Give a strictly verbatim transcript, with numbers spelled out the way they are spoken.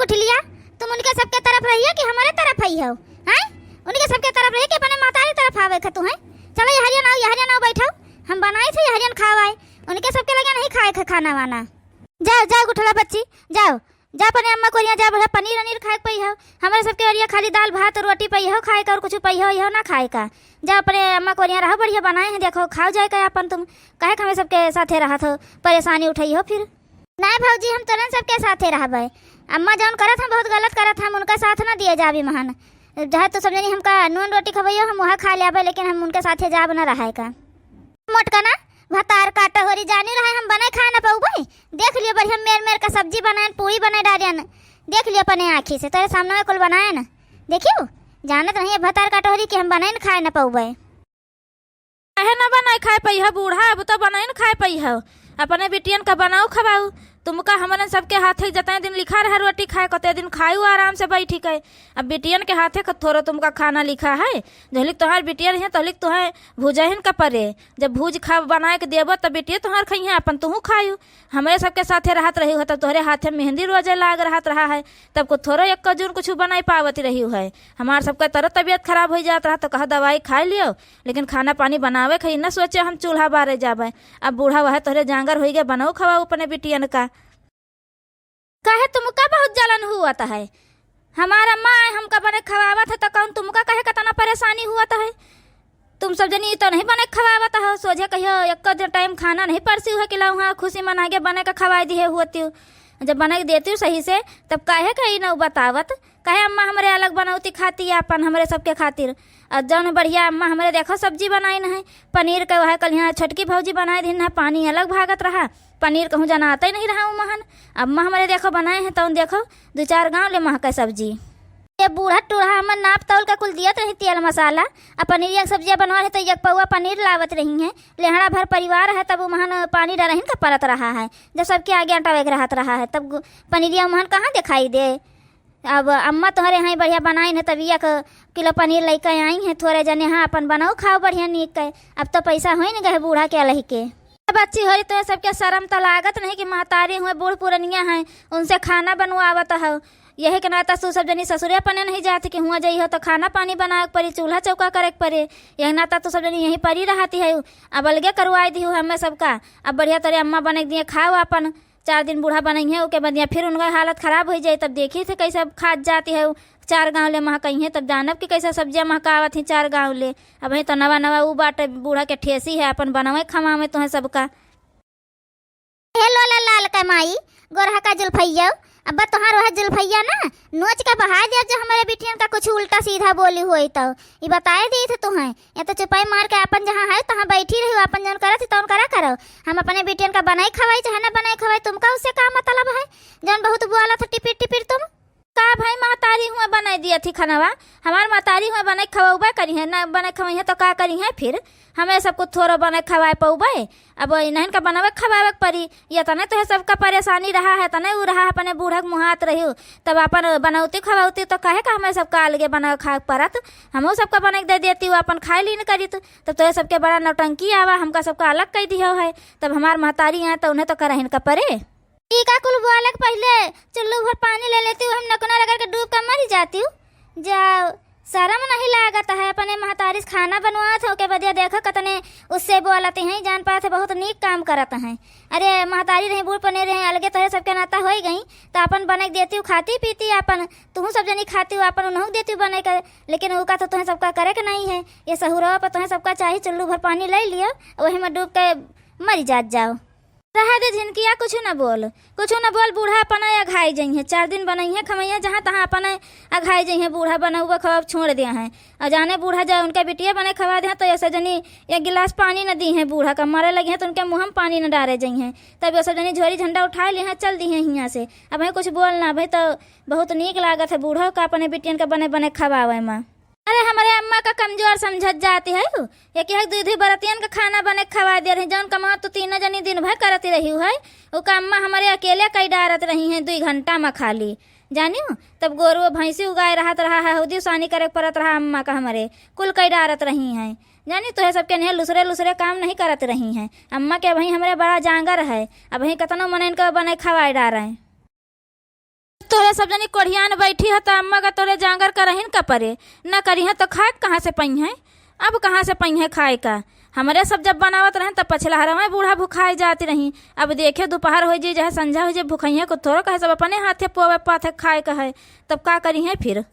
गुठलिया, तुम उनके सबके तरफ रहियो कि हमरे तरफ आई हो? हैं? उनके सबके तरफ रहियो कि अपने महतारी तरफ आवे खतु हैं? चलो, यहरियन आओ, यहरियन आओ, बैठो। हम बनाई थे, यहरियन खाओ आए। उनके सबके लगे नहीं खाए खे खाना वाना। जाओ, जाओ, गुठला बच्ची, जाओ। जाओ अपने अम्मा कोरिया, जाओ, बढ़िया पनीर वनीर खाए के पई हो। हमरे सबके ओरिया खाली दाल भात रोटी पई हो खाए के, और कुछ पई हो, यहो ना खाए का। जाओ अपने अम्मा कोरिया रहो, बढ़िया बनाए हैं, देखो, खाओ जाए का अपन तुम। काहे के हमें सबके साथे रहत हो, परेशानी उठाई हो फिर। नाय भौजी, हम तोरन सबके साथे रहबै। अम्मा जौन करत हैं, बहुत गलत करत हैं, हम उनका साथ ना दिए जाबी महन। चाहे तो सब जनी हमका नून रोटी खवैयो, हम वहाँ खा लेबै, लेकिन हम उनके साथे जाब ना रहे का। मोटकना, भतार काटहोरी जानी रहे, हम बनाए खाए ना पउबै। देख लियो, बढ़िया मेर मेर का सब्जी बनाए, पूरी बनाए डालियन। देख लियो अपने आँखी से, तोरे सामने में कुल बनाए ना। देखियो, जानत नहीं है भतार काटहोरी कि हम बनाए न खाए ना पउबै। काहे ना बनाए खाए पई हो बूढ़ा, अब तो बनाए न खाए पई हो। अपने बिटियन का बनाओ खवाओ। तुमका हमरन सबके हाथे जतने दिन लिखा रहा रोटी खाए, कते दिन खायू आराम से बैठी के। अब बिटियन के हाथे का थोड़ो तुमका खाना लिखा है। जहलिक तोहार बिटियन है, तहलिक तोहे भुजहिन का परे। जब भूज खा बनाए के देबो, तब बिटिया तोहार खइहें, अपन तुहू खायू। हमरे सबके साथे रहत रही हो, तब तोहरे हाथे मेहंदी रोजे लाग रहत रहा है, तब को थोड़ो एक जून कुछ बनाए पावत रही है। हमार सबका तरो तबियत खराब हो जात रहा, तो कहा दवाई खाए लियो, लेकिन खाना पानी बनावे के ही न सोचे हम चूल्हा बारे जाबे। अब बूढ़ा वह तोहरे जांगर होई गए, बनाओ खवाओ अपने बिटियन का। काहे तुमका बहुत जलन हुअत है? हमार अम्मा आए हमका बने खवावत है, तो कौन तुमका कहे कतना परेशानी हुअत है? तुम सब जनी तो नहीं बने खवावत हो, सोझे कहियो एक दो टाइम खाना नहीं परसी हुआ कि लाओ हाँ खुशी मना के बने के खवाए दिए हुअती। जब बने के देती सही से, तब काहे के ई न बतावत? काहे अम्मा हमरे अलग बनौती खाती है अपन हमरे सबके खातिर? और जौन बढ़िया अम्मा हमरे देखो सब्जी बनाइन है, पनीर के वह कल यहाँ छोटकी भौजी बनाए दिन है, पानी अलग भागत रहा, पनीर कहूँ जनाते नहीं रहा उ महन। अम्मा हमरे देखो बनाए हैं, तौन देखो दो चार गाँव ले महके सब्जी। ये बूढ़ा टूढ़ा हमर नाप तौल के कुल दियत रही तेल मसाला, आ पनीरिया के सब्जिया बनवा रही तो एक पौआ पनीर लावत रही हैं, लेहड़ा भर परिवार है, तब उ महन पानी डरहिन का परत रहा है, जब सबके आगे अंटावे के रहत रहा है, तब गु-, पनीरिया महन कहाँ दिखाई दे? अब अम्मा तोहरे हैं बढ़िया बनाइन है, तब एक किलो पनीर लइके आई हैं, थोड़े जने हाँ अपन बनाओ खाओ बढ़िया नीक के। अब तो पैसा होइन गए बूढ़ा के अलही के। अब बच्ची होरी तो सबके शर्म तो लागत नहीं कि महतारी हुए बूढ़ पुरनिया हैं, उनसे खाना बनवावत हो। यही के नाता तू सब जनी ससुरे अपने नहीं जात कि हुआ जइहो तो खाना पानी बनावे के पड़ी, चूल्हा चौका करे के पड़े। यही नाता तू सब जनी यहीं परी रहती है, अब अलगे करवाई दिहु हमें सबका। अब बढ़िया तोरे अम्मा बने के दिए खाओ अपन, चार दिन बूढ़ा बनइहें, ओके बदिया फिर उनका हालत खराब होइ जाई, तब देखी थे कैसे अब खात जाती है, चार गाँव ले महकइहें, तब जानब कि कैसे सब्जियाँ महकावत ही चार गाँव ले। अब ही तो नवा नवा उ बाटे, बूढ़ा के ठेसी है, अपन बनवे खवावे तोहे सबका। हे लोला लाल का माई, गोरहा का जुल्फैया, अब तोहार वह जुल्फैया ना नोच के बहा दिया, जो हमारे बिटियन का कुछ उल्टा सीधा बोली हुई तो ई बताए दी थे तुहें। या तो चुपाई मार के अपन जहाँ है तहाँ बैठी रही, अपन जौन करत ही तौन करा करो। हम अपने बिटियन का बनाई खवाई चाहे ना बनाई खवाई, तुमका उससे का मतलब है? जौन बहुत बोला था टिपिर टिपिर तुम। का भाई महतारी हुआ बनाई दिया थी खानावा? हमार महतारी हुआ बनाई खवाउबे करी है, ना बनाई खवाई है तो का करी है फिर? हमें सब कुछ थोड़ा बनाई खवाए पउबे? अब इन्हन का बनावे खवावे के परी। ये तने तो है सबका परेशानी रहा है, तने उ रहा है अपने बूढ़ा के मुहात रही, तब अपन बनौती खवाउती तो कहे का हमें सबका अलगे बनावे खाए के परत? हमहू सबका बने के दे देती, वो अपन खाए लीन करी तो। तब तोहे सबके बड़ा नौटंकी आवा, हमका सबका अलग कई दिहो है। तब हमार महतारी आए तो उन्हें तो करहिन का परे। ई का कुल बोले के पहिले चुल्लू भर पानी ले लेती, हम नकुना रगड़ के डूब के मरी जाती। जाओ, शर्म नहीं लागत है अपने महतारी से खाना बनवात हो के बदिया देखो कतने उससे बोलत हैं, जान पात है बहुत नीक काम करत हैं। अरे महतारी रही बूढ़ पने रहे अलगे तोहरे सबके नाता होई गई, तो अपन बने के देती खाती पीती अपन, तुहू सब जनी खाती हो अपन उन्हों के देती बने के। लेकिन उका तो तुहें सबका करे के नहीं है। ये सहुरवा पर तुहें सबका चाही, चुल्लू भर पानी ले लियो, वही में डूब के मर जात जाओ। रहे दे झिनकिया, कुछ न बोल, कुछ न बोल। बूढ़ा अपना अघाई जइहें, चार दिन बनइहें खमैया, जहाँ तहाँ अपना अघाई जइहें। बूढ़ा बनउबा खवाब छोड़ दिया है। और जाने बूढ़ा जाए उनके बिटिया बने खवा दे तो ऐसे जनी एक गिलास पानी न दी है बूढ़ा का, मरे लगी है तो उनके मुँह में पानी न डारे जइहें। तब ये सब जनी झोरी झंडा उठा ली हैं, चल दी हैं हियाँ से। अब है कुछ बोल ना, अब है तो बहुत नीक लागत है बूढ़ो का अपने बिटियन का बने बने खवावे में। अरे हमरे अम्मा का कमजोर समझत जाती है उ। एक एक दुई दुई बरतियन का खाना बने खवा दे रही, जौन कमा तू तीनों जनी दिन भर करती रही है। उका अम्मा हमरे अकेले कई डारत रही हैं दुई घंटा में खाली। जानियो, तब गोरुओ भैंसी उगाए रहत रहा है, हौदी सानी करे के परत रहा अम्मा का हमरे, कुल कई डारत रही हैं। जानी तोहे सबके नेह लुसरे लुसरे काम नहीं करत रही हैं। अम्मा के अबहीं हमरे बड़ा जांगर है, अबहीं कतनो मनइन के बने खवाए डारें। तोहरे सब जनी कोढ़ियान बैठी ह, त अम्मा का तोहरे जांगर करहिन का परे। न करिहें त खाए कहाँ से पइहें? अब कहाँ से पइहें खाए का? हमरे सब जब बनावत रहेन, तब पछलहरवे बूढ़ा भुखाए जात रही। अब देखे, दुपहर होइ जाई, चाहे संझा होइ जाई, भुखइहें को थोड़ो कहे, सब अपने हाथे पोवे पाथे खाए का है। तब का करिहें फिर?